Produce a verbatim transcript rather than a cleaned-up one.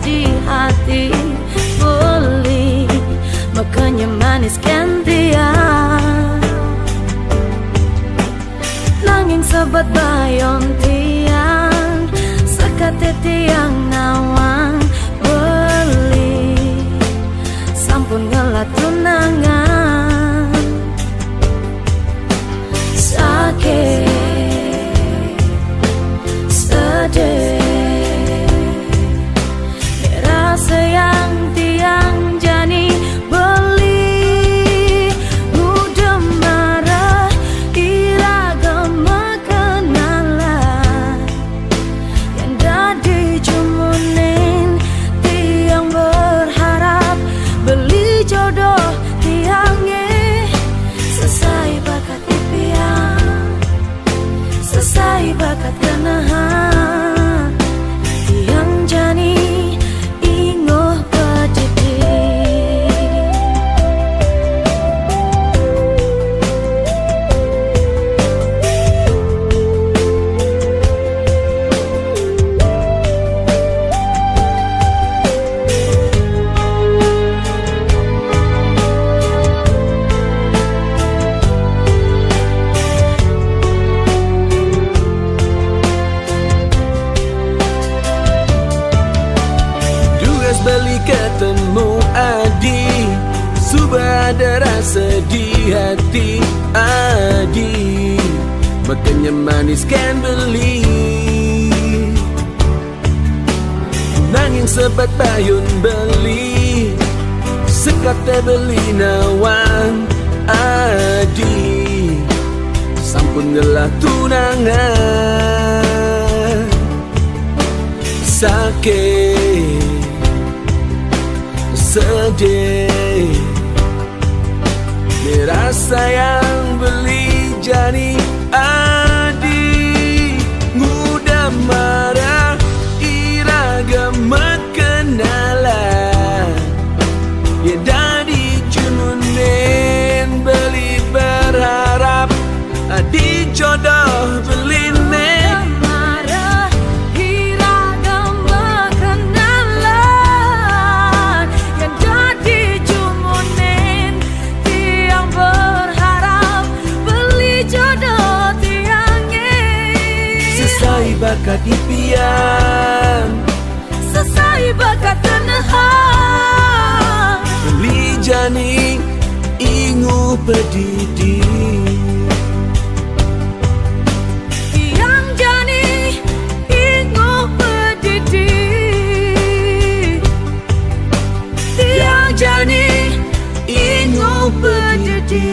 di hati beli, makanya manis kan tiang. Nanging sebat bayon tiang, sekate tiang nawang beli, sampun ngelah tunangan. Sakit, sedih, rasa yang tiang jani beli, udah marah, ira gama kenalan. Yang dadi jumunin tiang berharap, beli jodoh tiangnya sesuai bakat impian, sesuai bakat kenahan. Tiang jani inguh pedidi. Dugas beli ketemu adi, suba ada rasa di hati adi, makanya manis kan beli. Nanging sebat bayon beli, sekate beli nawang adi, sampun ngelah tunangan. Sakit, sedih, merasa yang beli jani adi, ngudah marah, ira gama kenalan. Ya dadi jumunin beli berharap, adi jodoh beline. Marah, ira gama kenalan. Yang dadi jumunin tiang berharap, beli jodoh tiangnya sesuai bakat impian, sesuai bakat kenahan. Beli jani inguh pedidi. Tiang jani inguh pedidi. Tiang jani inguh pedidi.